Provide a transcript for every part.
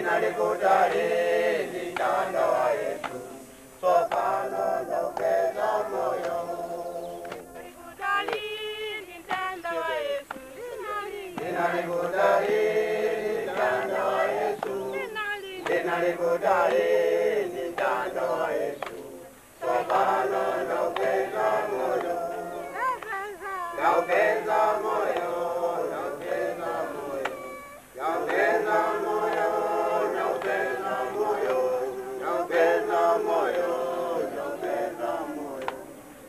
Ndinalikutali ndi mtanda wa Yesu, tsopano ndaupeza moyo. Ndinalikutali ndi mtanda wa Yesu, ndinalikutali ndi mtanda wa Yesu, tsopano ndaupeza moyo. Ndaupeza moyo, ndaupeza moyo, ndaupeza moyo, ndaupeza moyo, ndaupeza moyo, ndaupeza moyo,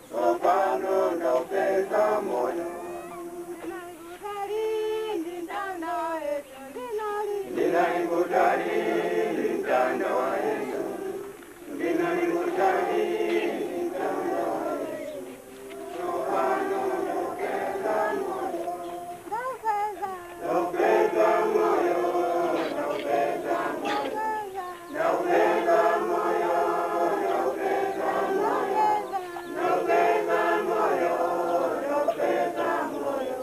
tsopano ndaupeza moyo. Ndinalikutali ndi mtanda wa Yesu, ndinalikutali ndi mtanda wa Yesu, tsopano ndaupeza moyo, ndaupeza moyo, ndaupeza moyo, ndaupeza moyo, ndaupeza moyo, ndaupeza moyo, ndaupeza moyo,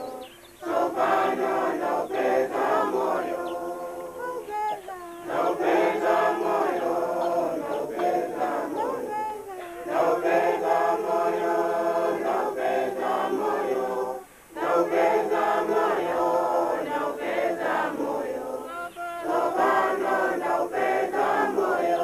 tsopano ndaupeza moyo. Ndaupeza moyo, ndaupeza moyo, ndaupeza moyo, ndaupeza moyo, ndaupeza moyo, ndaupeza moyo, tsopano ndaupeza moyo.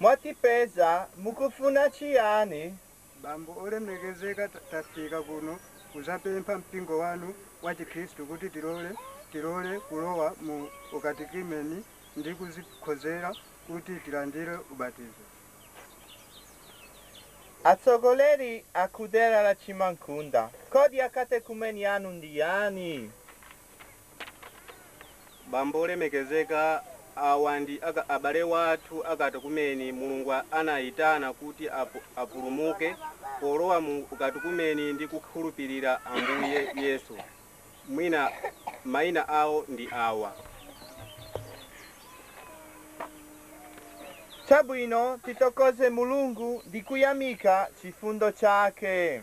Mwatipeza mukufuna chiyani? Bambo olemekezeka, tafika kuno kuzapempha mpingo wanu wa Chikhristu kuti tilole kulowa mu ukatikimeni ndi kuzikhozera kuti tilandire ubatizo. Atsogoleri akudera la Chimankunda, kodi akatekumeni anu ndiyani? Bambo olemekezeka, awa ndi abale wathu akatikumeni Mulungu anayitana kuti apulumuke polowa mu ukatikumeni ndi kukhulupirira Ambuye Yesu. Mwina mayina awo ndi awa. Chabwino, titokoze Mulungu ndi kuyamika chifundo chake.